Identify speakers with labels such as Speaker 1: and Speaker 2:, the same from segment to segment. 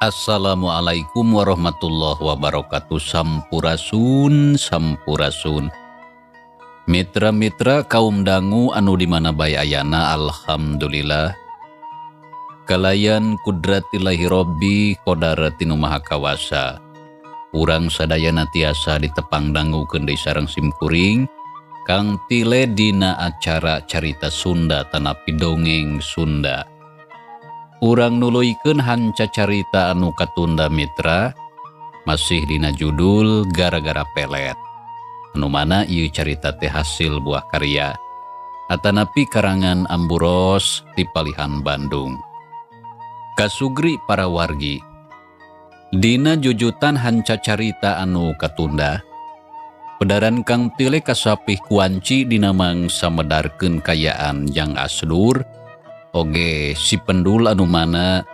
Speaker 1: Assalamualaikum warahmatullahi wabarakatuh. Sampurasun, sampurasun. Mitra-mitra kaum dangu anu di mana bae ayana, alhamdulillah. Kalayan kudratillahi robbi qadarati nu maha kawasa. Urang sadayana tiasa ditepang dangukeun deui sareng simkuring Kang Tile dina acara Carita Sunda tanapi Dongeng Sunda. Urang nuluykeun hanca carita anu katunda mitra masih dina judul Gara-gara Pelet. Anu mana ieu carita teh hasil buah karya atanapi karangan Amburos di Palihan Bandung. Kasugri para wargi. Dina jujutan hanca carita anu katunda, pedaran Kang Tile kasapih kuanci dina mangsa medarkeun kayaan jang Asdur. Oge si pendul anu mana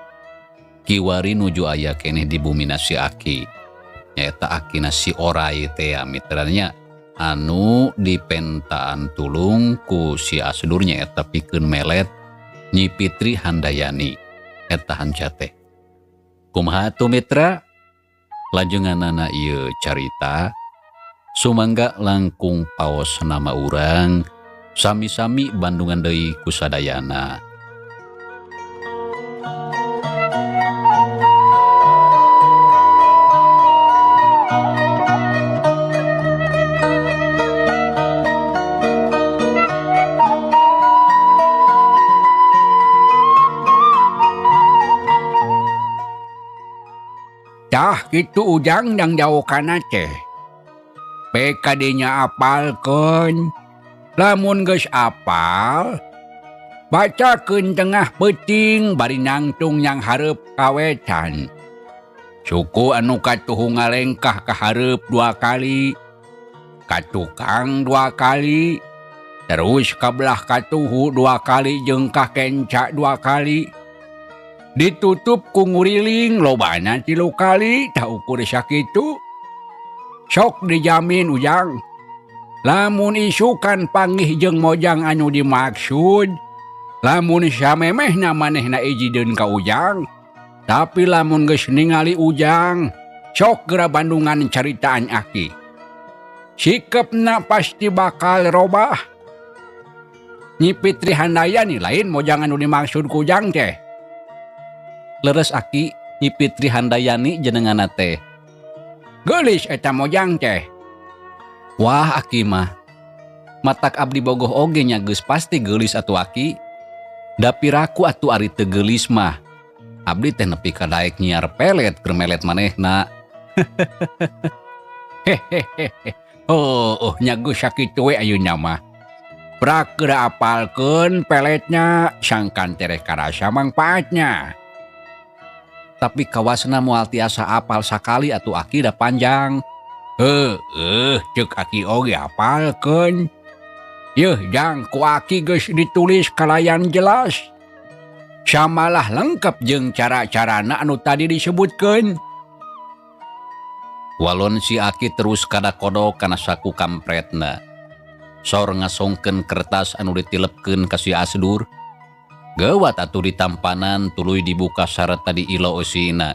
Speaker 1: kiwari nuju aya keneh di bumi nasi aki, nyaeta akina si orai teh mitranya anu dipentaan tulung ku si Asdur nyaeta pikeun melet Nyi Fitri Handayani eta hanca teh. Kumaha atuh mitra lanjunganana ieu carita, sumangga langkung paos nama urang sami-sami bandungan deui kusadayana.
Speaker 2: Tah kitu Ujang yang jauh kana teh. PKD-nya apalkeun. Lamun geus apal, bacakeun tengah peuting bari nangtung yang hareup kawetan. Suku anu katuhu ngalengkah ka hareup 2 kali, ka tukang 2 kali, terus ka belah katuhu 2 kali jeung ka kenca 2 kali. Ditutup ku nguriling lobana 3 kali tah ukur sakitu. Sok dijamin Ujang, lamun isukan panggih jeung mojang anu dimaksud, lamun samemehna manehna ijideun ka Ujang, tapi lamun geus ningali Ujang, sok geura bandungan caritaan aki. Sikepna pasti bakal robah. Nyi Fitri Handayani lain mojang anu dimaksud ku Ujang teh.
Speaker 1: Leres aki, Nyi Fitri Handayani jenengana teh.
Speaker 2: Geulis eta mojang teh.
Speaker 1: Wah aki mah, matak abdi bogoh oge nya geus pasti geulis atuh aki. Da piraku atuh ari teu geulis mah. Abdi teh nepi ka daek nyiar pelet keur melet manehna.
Speaker 2: Hehehe. Oh, oh nya geus sakitu we ayeuna mah. Prak geura apalkeun peletnya sangkan tereh karasa mangpaatnya.
Speaker 1: Tapi kawasna moal tiasa apal sakali atuh aki da panjang.
Speaker 2: Heueuh, ceuk aki oge apalkeun. Yeuh jang ku aki geus ditulis kalayan jelas. Samalah lengkap jeung cara-carana anu tadi disebutkeun.
Speaker 1: Walon si aki terus kadakodok kana saku kampretna. Sor ngasongkeun kertas anu ditilepkeun ka si Asdur. Geuwat atuh ditampanan tuluy dibuka sarta diilo eusina.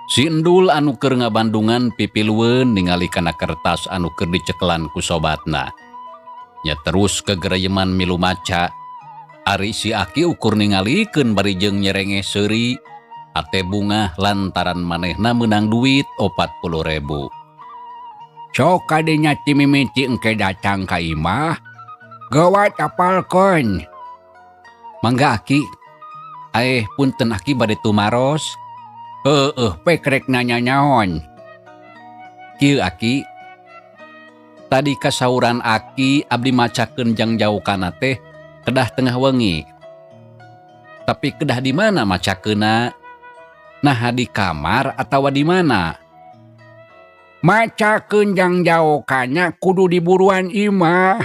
Speaker 1: Si Endul anu keur ngabandungan pipilueun ningali kana kertas anu keur dicekelan ku sobatna. Nya terus kegereyeman milu maca. Ari si Aki ukur ningalikeun bari jeung nyerenge seuri. Ate bungah lantaran manehna meunang duit 40.000.
Speaker 2: Sok kadenya ti mimiti engke datang ka imah, gawat apalkeun.
Speaker 1: Mangga Aki. Aeh punten Aki bade tumaros.
Speaker 2: Heueuh pekrek nanya nyaon.
Speaker 1: Kieu Aki. Tadi kasauran Aki abdi macakeun jang jaukana teh kedah tengah wengi. Tapi kedah di mana macakeunna? Naha di kamar atawa di mana?
Speaker 2: Macakeun jang jaukana kudu di buruan imah.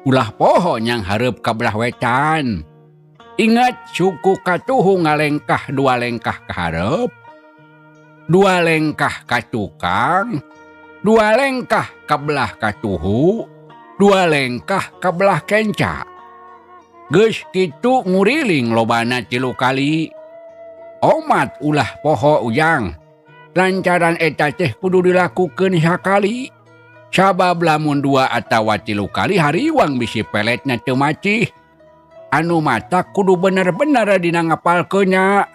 Speaker 2: Ulah poho nyang hareup ka belah wetan. Ingat suku katuhu ngalengkah dua lengkah ka hareup, dua lengkah ka tukang, dua lengkah ka belah katuhu, dua lengkah ka belah kenca. Geus kitu nguriling lobana 3 kali. Omat ulah poho ujang. Lancaran eta teh kudu dilakukeun sakali. Sabab lamun 2 atawa 3 kali hariwang bisi peletna teu macih. Anu mata kudu bener-bener dina ngapalkeunnya.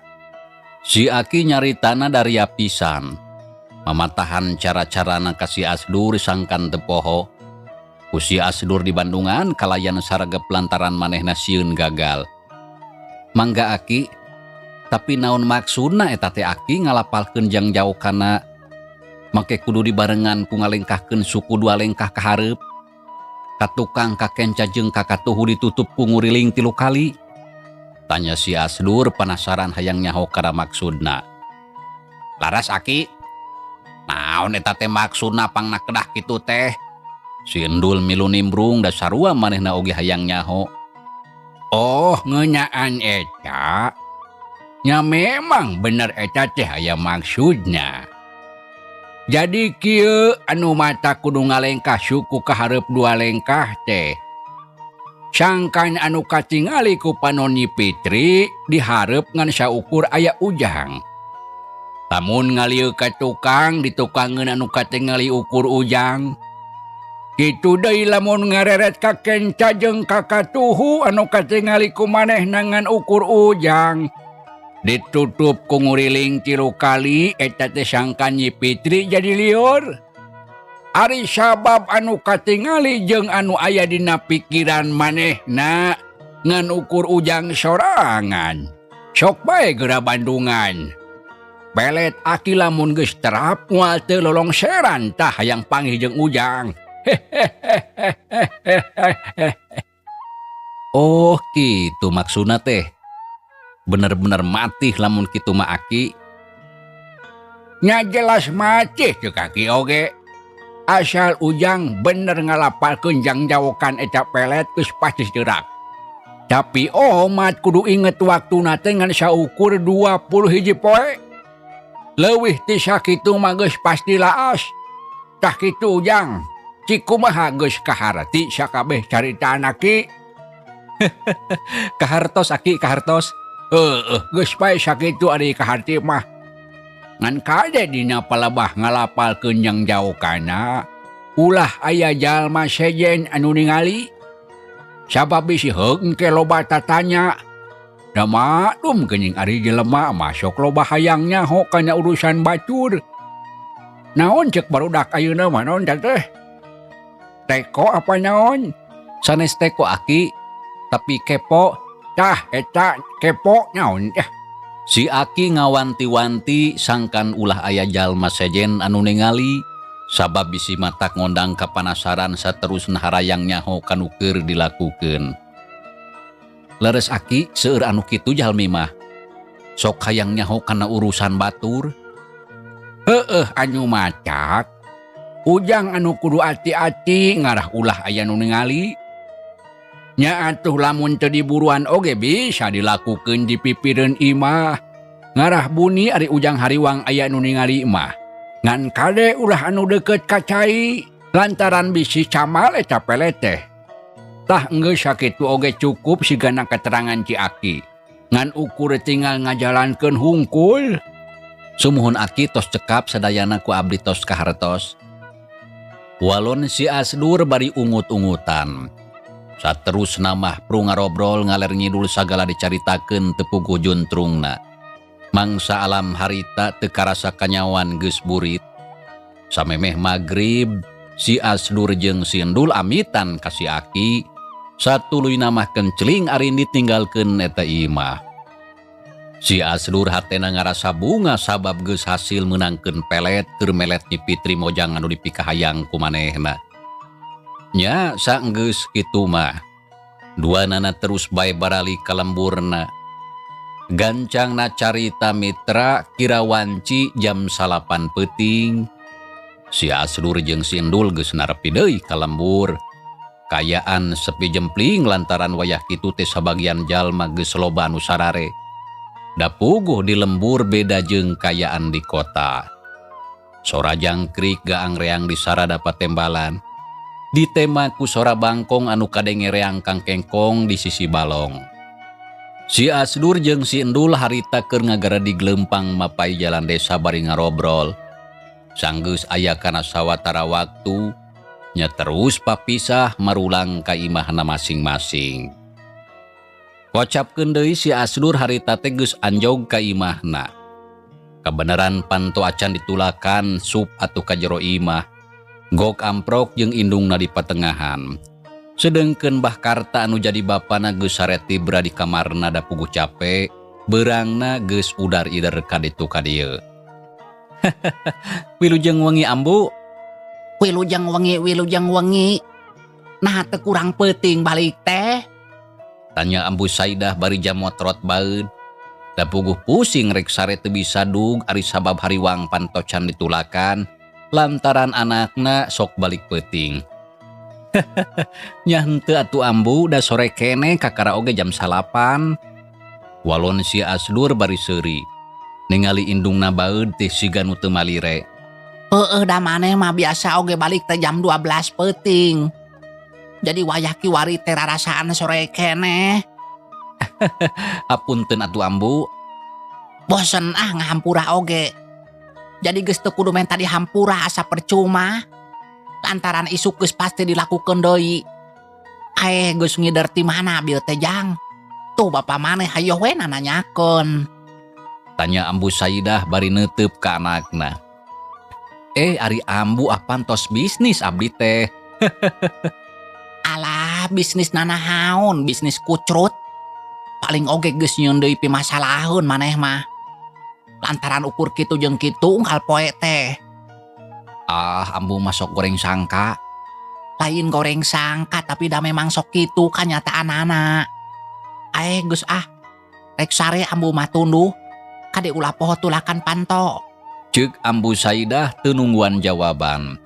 Speaker 1: Si Aki nyaritana daria pisan. Mamatahan cara-carana ka si Asdur sangkan teu poho. Ku si Asdur di Bandungan kalayan saragep lantaran manehna sieun gagal. Mangga Aki, tapi naon maksudna eta teh Aki ngalapalkeun jang jaukana make kudu dibarengan ku ngalengkahkeun suku 2 lengkah ka hareup. Ka tukang ka kenca jeung ka katuhu ditutup ku nguriling 3 kali. Tanya si Asdur penasaran hayang nyaho kana maksudna. Laras Aki, naon eta teh maksudna pangna kedah kitu teh? Si Endul milu nimbrung da sarua manehna oge hayang nyaho.
Speaker 2: Oh, ngeunaan eta. Nya memang bener eta teh aya maksudna. Jadi kieu anu mata kudu ngalengkah suku ka hareup 2 lengkah teh. Sangkan anu katingali ku panoni Fitri dihareup ngan saukur aya ujang. Lamun ngalieu ka tukang ditukangeun anu katingali ukur ujang. Kitu deui lamun ngareret ka kenca jeung ka katuhu anu katingali ku manehna ngan ukur ujang. Ditutup ku nguriling 3 kali eta teh sangkan Nyi Fitri jadi liur. Ari sabab anu katingali jeung anu aya dina pikiran manehna ngan ukur ujang sorangan. Sok bae geura Bandungan. Pelet Aki lamun geus terap moal teu lolongseran tah hayang panggih jeung ujang.
Speaker 1: Oh, kitu maksudna teh. Bener-bener matih lamun kitu mah Aki.
Speaker 2: Nya jelas matih ceuk Aki oge. Asal ujang bener ngalapalkeun jang jawokan eta pelet geus pasti teurak. Tapi omat kudu inget waktuna teh ngan saukur 21 poe. Leuwih ti sakitu mah geus pasti laas. Tah kitu ujang. Cik kumaha geus kaharti sakabeh caritaan Aki.
Speaker 1: Kahartos Aki, kahartos.
Speaker 2: Heeh, geus bae sakitu ari kaharti mah. Ngan kade dina palebah ngalapalkeun jang jaukana, ulah aya jalma sejen anu ningali. Sabab bisi heug engke loba tatanya. Da maklum geuning ari jelema mah sok loba hayang nyaho kana urusan batur. Naon ceuk barudak ayeuna mah naon teh? Teko apa naon?
Speaker 1: Sanes teko Aki, tapi kepo.
Speaker 2: Tah eta kepo naon teh?
Speaker 1: Si Aki ngawanti-wanti sangkan ulah aya jalma sejen anu ningali, sabab bisi matak ngondang kapanasaran saterusna harayang nyaho kanu keur dilakukeun. Leres Aki seueur anu kitu jalmi mah. Sok hayang nyaho kana urusan batur.
Speaker 2: Heueuh anu macak. Ujang anu kudu ati-ati ngarah ulah aya nu ningali. Nya atuh lamun teu diburuan oge bisa dilakukeun di pipireun imah. Ngarah buni ari ujang hariwang aya nu ningali imah. Ngan kade ulah anu deukeut ka cai lantaran bisi camal eta peleteh. Tah enggeus sakitu oge cukup sigana keterangan Ci Aki. Ngan ukur tinggal ngajalankeun hungkul.
Speaker 1: Sumuhun Aki tos cekap sadayana ku abdi tos kahartos. Walon si Asdur bari ungut-ungutan. Saterusna mah pru ngarobrol ngaler ngidul sagala dicaritakeun teu puguh juntrungna. Mangsa alam harita teu karasa kanyawan geus burit. Samemeh magrib, si Asdur jeung si Endul amitan ka si Aki. Satuluyna mah kenceling ari ditinggalkeun eta imah. Si Asdur hatena ngarasa bunga sabab geus hasil meunangkeun pelet keur melet Nyi Fitri mojang anu dipikahayang ku manehna. Nya saenggeus kitu mah. Duanana terus bae barali ka lemburna. Gancangna carita mitra kira wanci jam 9 peuting. Si Asdur jeung si Endul geus narepi deui ka lembur. Kayaan sepi jempling lantaran wayah kitu teh sabagian jalma geus loba anu sarare. Da puguh di lembur beda jeung kayaan di kota. Sora jangkrik gaang reang di sarada patembalan. Ditema ku sora bangkong anu kadenge reang kangkengkong di sisi balong. Si Asdur jeung si Endul harita keur ngagaredi glempang mapai jalan desa bari ngarobrol. Sanggeus aya kana sawatara waktu, nya terus papisah marulang ka imahna masing-masing. Kocapkeun deui si Asdur harita teh geus anjog ka imahna. Kabeneran panto acan ditulakan sup atuh ka jero imah. Gok amprok jeung indungna di patengahan. Sedengkeun Bah Karta anu jadi bapana geus sare tibra di kamarna da puguh cape, beurangna geus udar-ider ka ditu ka dieu. Wilujeng wengi ambu.
Speaker 3: Wilujeng wengi, wilujeng wengi. Nah teu kurang peuting balik teh.
Speaker 1: Tanya Ambu Saidah bari jamotrot baeud. Da puguh pusing rek sare teu bisa dug ari sabab hariwang pantocan ditulakan lantaran anakna sok balik peuting. Nya henteu atuh ambu da sore keneh kakara oge jam 9. Walon si Asdur bari seuri. Ningali indungna baeud teh siga nu teu malire.
Speaker 3: Heueuh da maneh mah biasa oge balik teh jam 12 peuting. Jadi wayah kiwari teh rarasaan sore keneh.
Speaker 1: Apunten atuh ambu.
Speaker 3: Bosen ah ngahampura oge. Jadi geus teu kudu menta dihampura asa percuma. Lantaran isuk geus pasti dilakukeun deui. Aeh geus ngider ti mana bieu teh jang? Tuh bapa maneh hayoh we nanyakeun.
Speaker 1: Tanya Ambu Saidah bari neuteub ka anakna. Ari ambu apan tos bisnis abdi teh.
Speaker 3: Alah bisnis nanahaon, bisnis kucrut. Paling oge geus nyieun deui pimasalaheun maneh mah. Lantaran ukur kitu jeung kitu unggal poe teh.
Speaker 1: Ah, ambu mah sok goreng sangka.
Speaker 3: Lain goreng sangka tapi da memang sok kitu kanyataanana. Geus ah. Rek sare ambu mah tunduh. Kade ulah poho tulakan panto.
Speaker 1: Ceuk Ambu Saidah teu nungguan jawaban.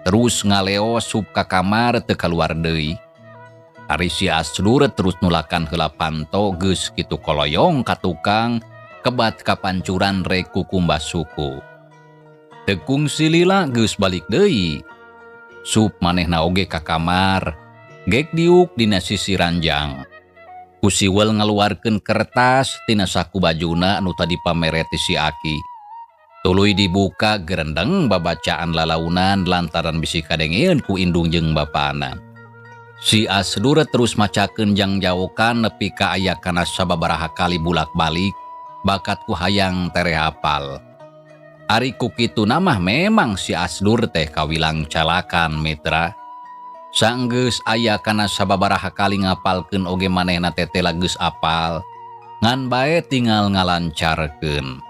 Speaker 1: Terus ngaleo sup ka kamar teu kaluar deui. Ari si Asdur terus nulakan heula panto geus kitu koloyong ka tukang kebat kapancuran rek kukumbah suku. Tekung silila geus balik deui. Sup manehna oge ka kamar, gek diuk dina sisi ranjang. Kusiwel ngaluarkeun kertas tina saku bajuna anu tadi pamereti si Aki. Tuluy dibuka gerendeng babacaan lalaunan lantaran bisi kadengeun ku indung jeung bapana. Si Asdur terus macakeun jang jawokan nepi ka aya kana sababaraha kali bulak-balik bakat ku hayang tereh hafal. Ari ku kitu namah memang si Asdur teh kawilang calakan mitra. Sanggeus aya kana sababaraha kali ngapalkeun oge manehna teh teh geus apal. Ngan bae tinggal ngalancarkeun.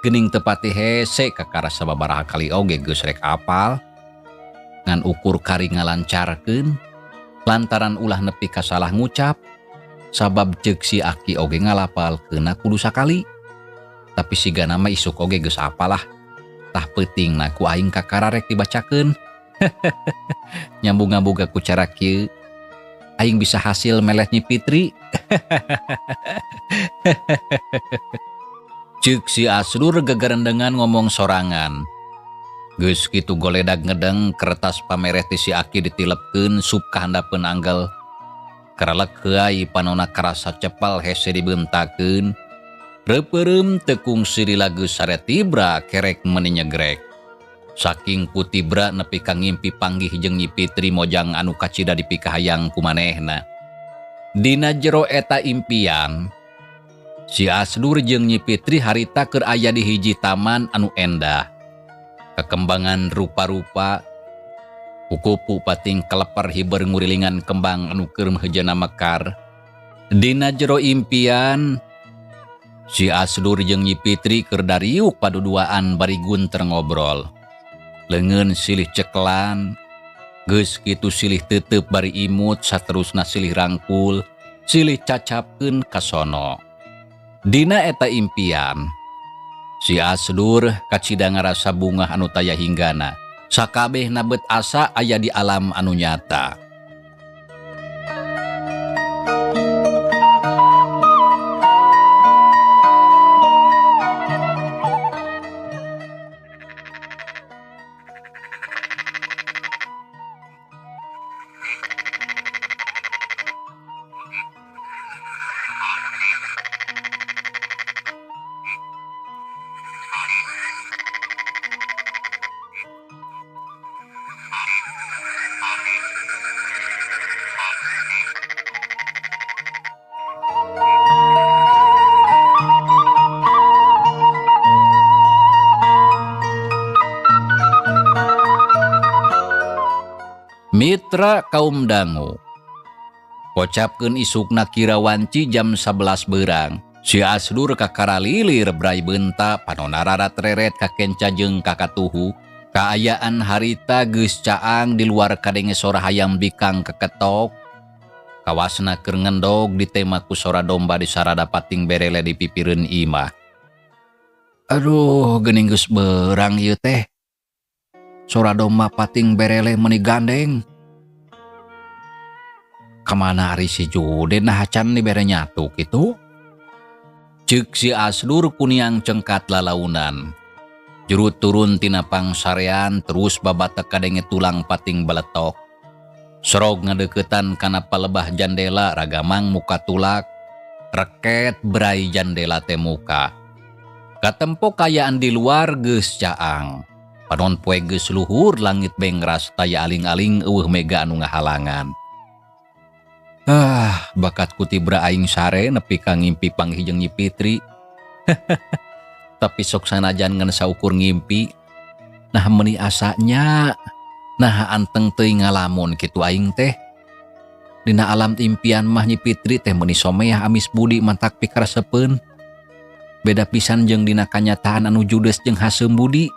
Speaker 1: Geuning teu pati hese kakara sababaraha kali oge geus rek apal. Ngan ukur kari ngalancarkeun lantaran ulah nepi ka salah ngucap. Sabab ceuk si Aki oge ngalapalkeunna kudu sakali. Tapi sigana mah isuk oge geus apalah. Tah peutingna ku aing kakara rek dibacakeun. Nyambung-nyambung ku cara kieu. Aing bisa hasil meleh Nyi Fitri. Ceuk si Asdur gegerendengan ngomong sorangan. Geus kitu goledag ngedeng kertas pamereh ti si Aki ditilepkeun sup ka handapeun anggel. Kerelek heuay panona karasa cepal hese dibeuntakeun. Reupeureum teu kungsi lila geus sare tibra kerek meuni nyegrek. Saking kutibra nepi ka ngimpi panggih jeung Nyi Fitri mojang anu kacida dipikahayang ku manehna. Dina jero eta impian, si Asdur jeung Nyi Fitri harita keur aya di hiji taman anu endah. Kekembangan rupa-rupa, kukupu pating keleper hiber ngurilingan kembang anu keur meujeuhna mekar. Dina jero impian, si Asdur jeung Nyi Fitri keur dariuk paduduaan bari gunter ngobrol. Leungeun silih cekelan, geus kitu silih teuteup bari imut, saterusna silih rangkul, silih cacapkeun ka sono. Dina eta impian, si Asdur kacida ngarasa bungah anu taya hinggana. Sakabehna bet asa aya di alam anu nyata. Mitra kaum dangu. Kocapkeun isukna kira wanci jam 11 beurang. Si Asdur kakara lilir brai beunta panona rarat-reret ka kenca jeung ka katuhu. Kaayaan harita geus caang di luar kadenge sora hayam bikang keketok. Kawasna keur ngendog ditema ku sora domba di sarada pating berele di pipireun imah. Aduh, geuning geus beurang ieu teh. Sora domba pating berele meuni gandeng. Kamana ari si Juden nah acan dibere nyatu kitu? Ceuk si Asdur kuniang cengkat lalaunan. Juru turun tina pangsarean terus babatek kadenge tulang pating beletok. Sorog ngadeukeutan kana palebah jandela ragamang muka tulak. Reket berai jandela teh muka. Katempo kayaan di luar geus caang. Panon poe geus luhur langit bengras taya aling-aling eueuh mega anu ngahalangan. Ah, bakat kutibra aing sare nepi ka ngimpi panggih jeung Nyi Fitri. Tapi sok sanajan ngan saukur ngimpi. Nah meuni asanya, nah anteng teuing ngalamun kitu aing teh. Dina alam impian mah Nyi Fitri teh meuni someah amis budi mantak pikaresepeun. Beda pisan jeung dina kanyataan anu judes jeung haseum budi.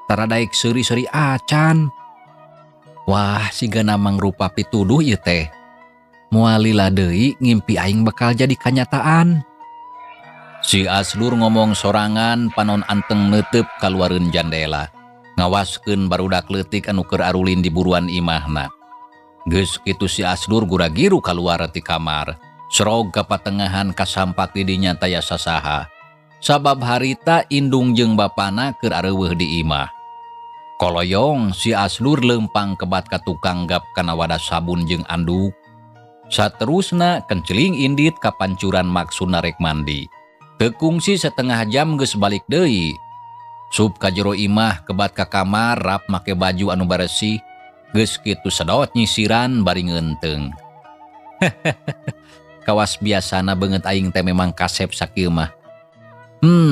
Speaker 1: Taradaik seuri-seuri acan. Wah, sigana mangrupa pituduh ieu teh. Moal lila deui ngimpi aing bakal jadi kanyataan. Si Asdur ngomong sorangan panon anteng neuteup kaluareun jandela. Ngawaskeun barudak leutik anu keur arulin di buruan imahna. Geus kitu si Asdur gura-giru kaluar ti kamar. Serog ka patengahan kasampak di dinya taya sasaha. Sabab harita indung jeung bapana keur areuweuh di imah. Koloyong si Asdur leumpang kebat ka tukang gap kana wadah sabun jeung anduk. Saterusna kenceling indit ka pancuran maksudna rek mandi. Teu kungsi setengah jam geus balik deui. Sup ka jero imah kebat ka kamar rap make baju anu beresih. Geus kitu sedot nyisiran bari ngeunteung. Kawas biasana beungeut aing teh memang kasep sakieu mah.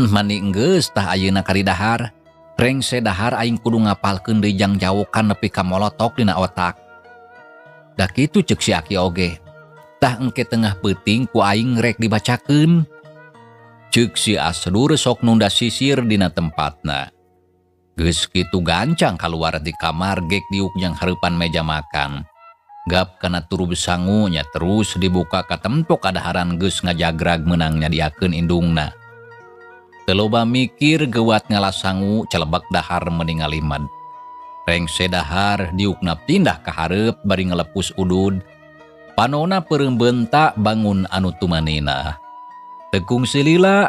Speaker 1: Mani enggeus tah ayeuna kari dahar. Rengse dahar aing kudu ngapalkeun deui jang jawokan nepi ka molotok dina otak. Da kitu ceuk si aki oge. Tah engke tengah peuting ku aing rek dibacakeun. Ceuk si Asdur sok nunda sisir dina tempatna. Geus kitu gancang kaluar di kamar gek diuk jang hareupan meja makan. Gap kana turu sangunya terus dibuka ka tempo kadaharan geus ngajagrag meunang nyadiakeun indungna. Teu loba mikir geuwat ngalasangu celebak dahar meni ngalimad. Rengse dahar diukna pindah ka hareup bari ngalepus udud. Panona peureum beunta bangun anu tumanina. Teu kungsi lila.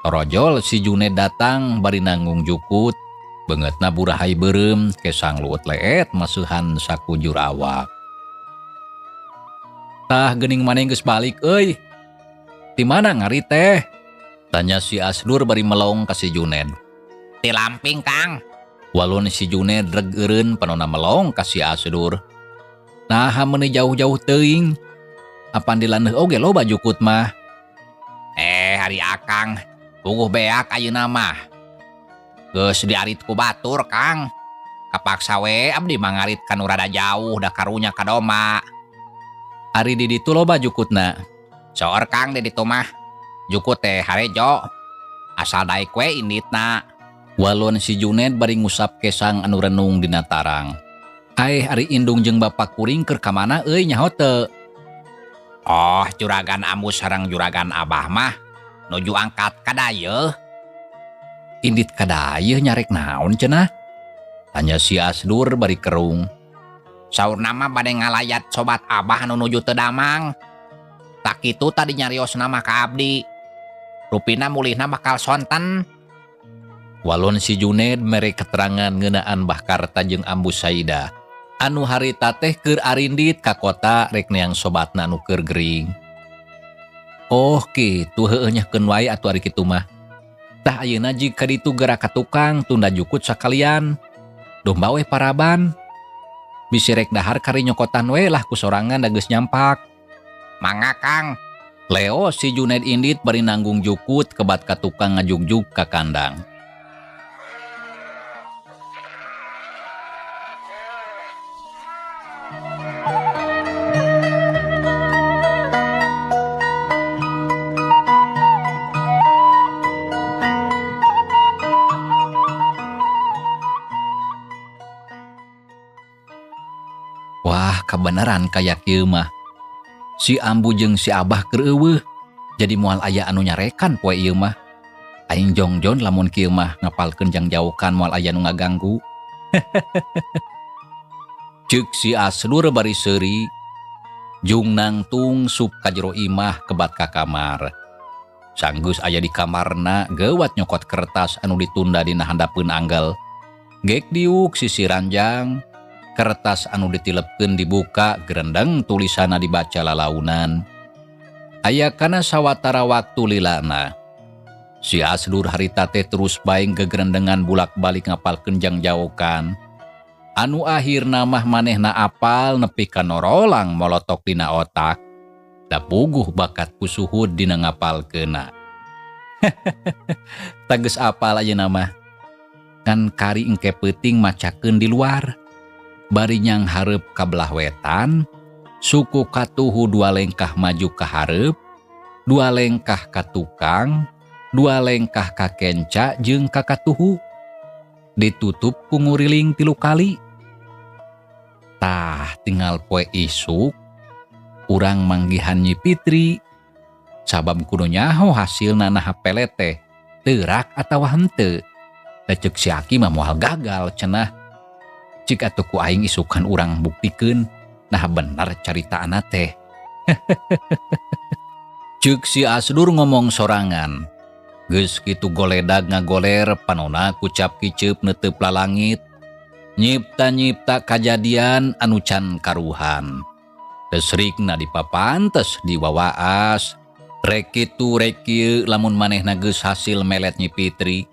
Speaker 1: Torojol si Juned datang bari nanggung jukut. Beungeutna burahay beureum kesang luut leet masuhan sakujur awak. Tah geuning maneh geus balik euy. Di mana ngari teh? Tanya si Asdur bari melong ka si Juned.
Speaker 3: Ti lamping, Kang.
Speaker 1: Walon si Juned reg eureun panona melong ka si Asdur. Naha meuni jauh-jauh teuing. Apan di landeuh oge loba jukut mah.
Speaker 3: Hari Akang, puguh beak ayeuna mah. Geus diarit ku batur, Kang. Kapaksa we abdi mah ngarit ka nu rada jauh da karunya ka domba.
Speaker 1: Ari di ditu loba jukutna.
Speaker 3: Soor Kang di ditu mah. Jukut teh harejo. Asal daek we inditna.
Speaker 1: Walon si Juned bari ngusap kesang anu renung dina tarang. Aeh ari indung jeung bapak kuring keur ka mana euy nyaho teu?
Speaker 3: Oh, juragan ambu sareng juragan abah mah nuju angkat ka dayeuh.
Speaker 1: Indit ka dayeuh nyarek naon cenah? Tanya si Asdur bari kerung.
Speaker 3: Saurna mah bade ngalayat sobat abah anu nuju teu damang. Tak kitu tadi nyariosna mah ka abdi. Rupina mulihna bakal sonten.
Speaker 1: Walon si Juned mere keterangan ngeunaan Bah Karta jeung Ambu Saida. Anu harita teh keur arindit ka kota rek neang sobatna anu keur gering. Oh kitu heueuh nyahkeun wae atuh ari kitu mah. Tah ayeuna jig ka ditu geura ka tukang tunda jukut sakalian. Domba we paraban. Bisi rek dahar kari nyokotan we lah ku sorangan da geus nyampak.
Speaker 3: Mangga Kang.
Speaker 1: Leo si Juned indit bari nanggung jukut kebat ka tukang ngajugjug ka kandang. Wah, kebenaran kaya kieu mah. Si Ambu jeung si Abah keur eueuh. Jadi moal aya anu nyarekan poe ieu mah. Aing jongjon lamun kieu mah ngapalkeun jang jauhkan moal aya nu ngaganggu. Ceuk si Asdur bari seuri, jung nangtung sup ka jero imah kebat ka kamar. Sanggeus aya di kamarna geuwat nyokot kertas anu ditunda dina handapeun anggal. Gek diuk sisi ranjang. Kertas anu ditilepkeun dibuka, gerendeng tulisanna dibaca lalaunan. Aya kana sawatara waktu lilana. Si Asdur harita teh terus bae gegerendengan bulak-balik ngapalkeun jang jaokan. Anu akhirna mah manehna apal nepi ka norolang molotok dina otak. Da puguh bakat ku suhud dina ngapalkeunna. Tageus apal ayeuna mah. Ngan kari engke peuting macakeun di luar. Bari nyang hareup ka belah wetan, suku katuhu dua lengkah maju ka hareup, dua lengkah ka tukang, dua lengkah ka kenca jeung ka katuhu. Ditutup ku nguriling 3 kali. Tah tinggal poe isuk, urang manggihan Nyi Fitri. Sabab kudu nyaho hasilna naha pelet teh, teurak atawa henteu. Da ceuk si Aki mah moal gagal cenah. Cik atuh ku aing isukan urang buktikeun nah bener caritaana teh. Ceuk si Asdur ngomong sorangan. Geus kitu goledag ngagoler panona kucap kiceup neuteup lalangit. Nyipta-nyipta kajadian anu can karuhan. Desrikna dipapantes diwawaas. Rek kitu rek kieu lamun manehna geus hasil melet Nyi Fitri.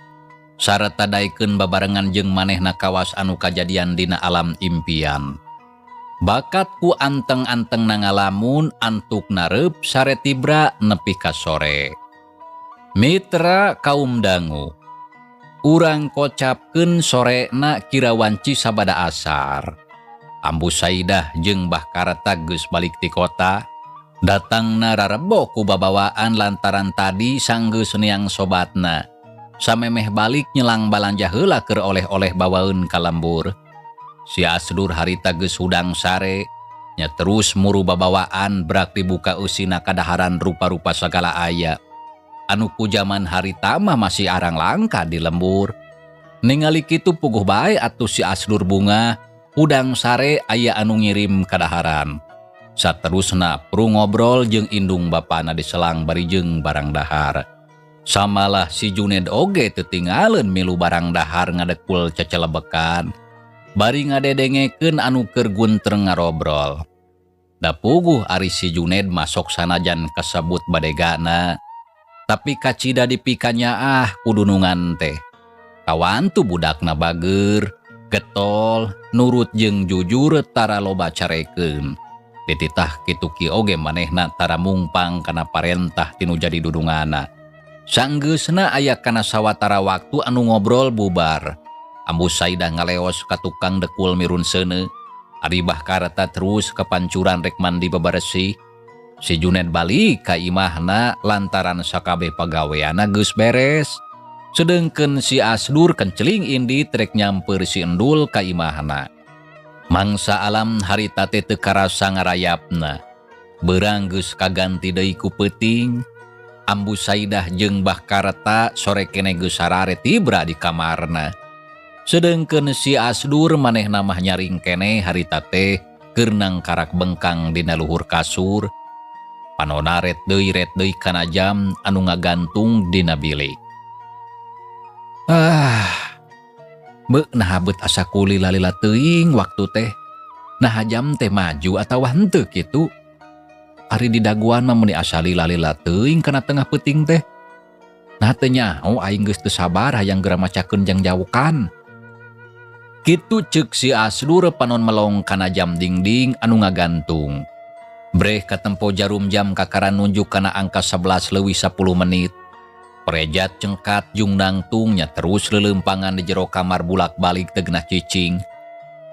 Speaker 1: Sarta daekeun babarengan jeung manehna kawas anu kajadian dina alam impian. Bakat ku anteng-anteng na ngalamun antuk nareup sare tibra nepi ka sore. Mitra kaum dangu, urang kocapkeun sorena kira wanci sabada asar. Ambu Saidah jeung Bah Karta geus balik ti kota, datangna rarebo ku babawaan lantaran tadi sanggeus neang sobatna. Samemeh balik nyelang balanja heula keur oleh-oleh bawaeun ka lembur. Si Asdur harita geus hudang sare, nya terus muru babawaan brak dibuka eusina kadaharan rupa-rupa sagala aya. Anu ku jaman harita mah masih arang langka di lembur. Ningali kitu puguh bae atuh si Asdur bunga, hudang sare aya anu ngirim kadaharan. Saterusna pru ngobrol jeung indung bapana diselang bari jeung barang dahar. Samalah si Juned oge tetingaleun milu barang dahar ngadekul cecelebekan. Bari ngadedengekeun anu keur guntreng ngarobrol. Da puguh ari si Juned masok sanajan kasebut badegana. Tapi kacida dipikanyaah ku dunungan teh. Kawantu budakna bager, getol, nurut jeung jujur tara loba carekeun. Dititah kitu ki oge manehna tara mungpang kana parentah tinu jadi dudungana. Sanggeusna aya kana sawatara waktu anu ngobrol bubar. Ambu Saidah ngaleos ka tukang dekul mirun seuneu. Ari Bah Karta terus kepancuran rek mandi bebersih. Si Junet balik ka imahna lantaran sakabeh pagaweana geus beres. Sedengkeun si Asdur kenceling indit rek nyamper si Endul ka imahna. Mangsa alam harita teh teu karasa ngarayapna. Beurang geus kaganti deui ku peuting. Ambu Saidah jeung Bah Karta sore keneh geus sarare tibra di kamarna. Sedengkeun si Asdur manehna mah nyaring keneh harita teh keur nangkarak bengkang dina luhur kasur. Panona ret deui kana jam anu ngagantung dina bilik. Ah, beuh naha beut asa kulila-lila teuing waktu teh. Naha jam teh maju atawa henteu kitu. Ari di daguan mah meuni asa lila-lila teuing kana tengah peuting teh. Nah teu nyaho aing geus teu sabar hayang geura macakeun jang jaukan. Kitu ceuk si Asdur panon melong kana jam dingding anu ngagantung. Breh katempo jarum jam kakara nunjuk kana angka 11.10. Prejat cengkat jung nangtungnya terus lelempangan di jero kamar bulak-balik teu genah cicing.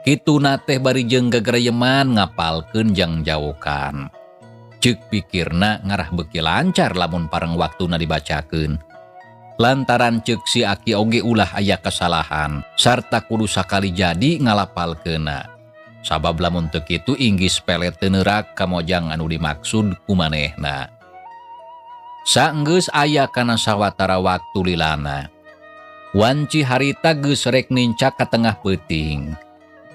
Speaker 1: Kituna teh bari jeung gegereyeman ngapalkeun jang jaukan. Ceuk pikirna ngarah beuki lancar lamun pareng waktuna dibacakeun. Lantaran ceuk si aki oge ulah aya kesalahan sarta kudu sakali jadi ngalapalkeunna. Sabab lamun teu kitu inggis pelet teu neurak ka mojang anu dimaksud ku manehna. Saenggeus aya kana sawatara waktu lilana. Wanci harita geus rek nincak ka tengah peuting.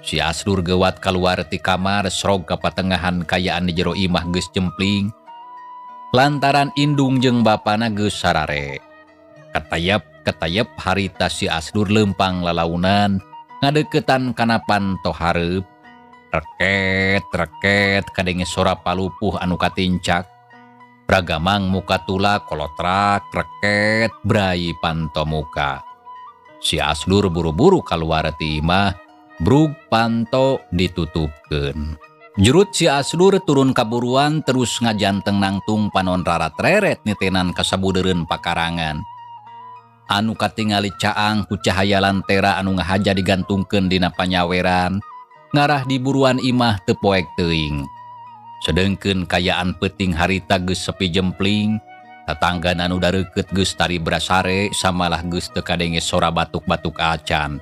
Speaker 1: Si Asdur geuwat kaluar ti kamar srog ka patengahan kayaan di jero imah geus jempling. Lantaran indung jeung bapana geus sarare. Ketayep-ketayep harita si Asdur leumpang lalaunan ngadeukeutan kana panto hareup. Reket-reket kadenge sora palupuh anu katincak. Bragamang muka tula kolotrak reket brai panto muka. Si Asdur buru-buru kaluar ti imah, brug panto ditutupkeun. Jurut si Asdur turun kaburuan terus ngajanteng nangtung panon rarat-reret nitenan kasabudeureun pakarangan. Anu katingali caang ku cahaya lantera anu ngahaja digantungkeun dina panyaweran, ngarah di buruan imah teu poek teuing. Sedengkeun kayaan peuting harita geus sepi jempling, tatanggan anu dareukeut geus tari brasare samalah geus teu kadenge sora batuk-batuk acan.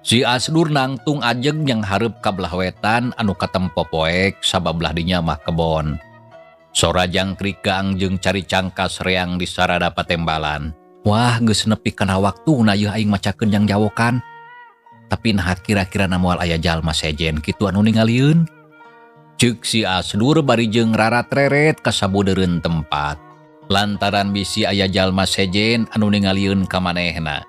Speaker 1: Si Asdur nangtung ajeg yang hareup ka belah wetan anu katempo poek sabab belah dinya mah kebon. Sora jangkrik gaang jeung cari cangkas reang di sarada patembalan. Wah, geus nepi kana waktuna yeuh aing macakeun jang jawokan. Tapi naha kira-kira na moal aya jalma sejen kitu anu ningalieun. Ceuk si Asdur bari jeung rarat-reret ka sabudeureun tempat. Lantaran bisi aya jalma sejen anu ningalieun ka manehna.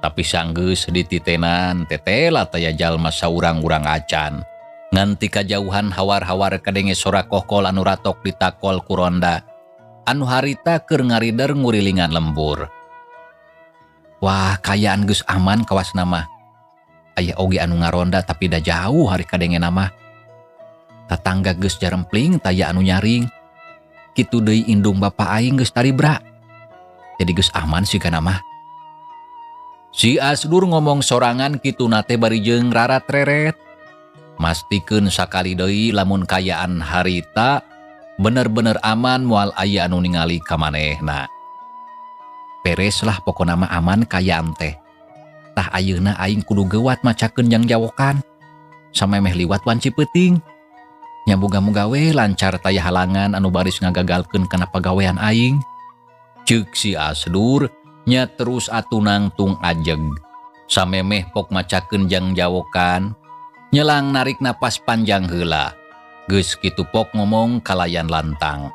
Speaker 1: Tapi sanggeus dititenan tetela taya jalma saurang-urang acan. Nganti kajauhan hawar-hawar kadenge sora kokol anu ratok ditakol ku ronda. Anu harita keur ngarider ngurilingan lembur. Wah, kayaan geus aman kawas nama. Aya oge anu ngaronda tapi da jauh hari kadenge nama. Tatangga geus jarempling taya anu nyaring. Kitu deui indung bapa aing geus taribra. Jadi geus aman sigana mah. Si Asdur ngomong sorangan kitu nate bari jeung rarat-reret. Mastikeun sakali deui lamun kayaan harita bener-bener aman moal aya anu ningali ka manehna. Beres lah pokona mah aman kayaan teh. Tah ayeuna aing kudu geuwat macakeun jang jawokan. Samemeh liwat wanci peuting. Nya muga-muga we lancar taya halangan anu baris ngagagalkeun kana pagawean aing. Ceuk si Asdur nya terus atuh nangtung ajeg. Samemeh pok macakeun jang jawokan, nyelang narik napas panjang heula. Geus kitu pok ngomong kalayan lantang.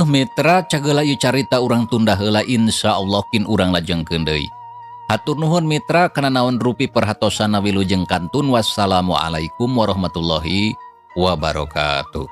Speaker 1: Mitra cageula ieu carita urang tunda heula, insyaallah kin urang lajengkeun deui. Hatur nuhun mitra kana naon rupi perhatosana wilujeng kantun. Wassalamualaikum warahmatullahi wabarakatuh.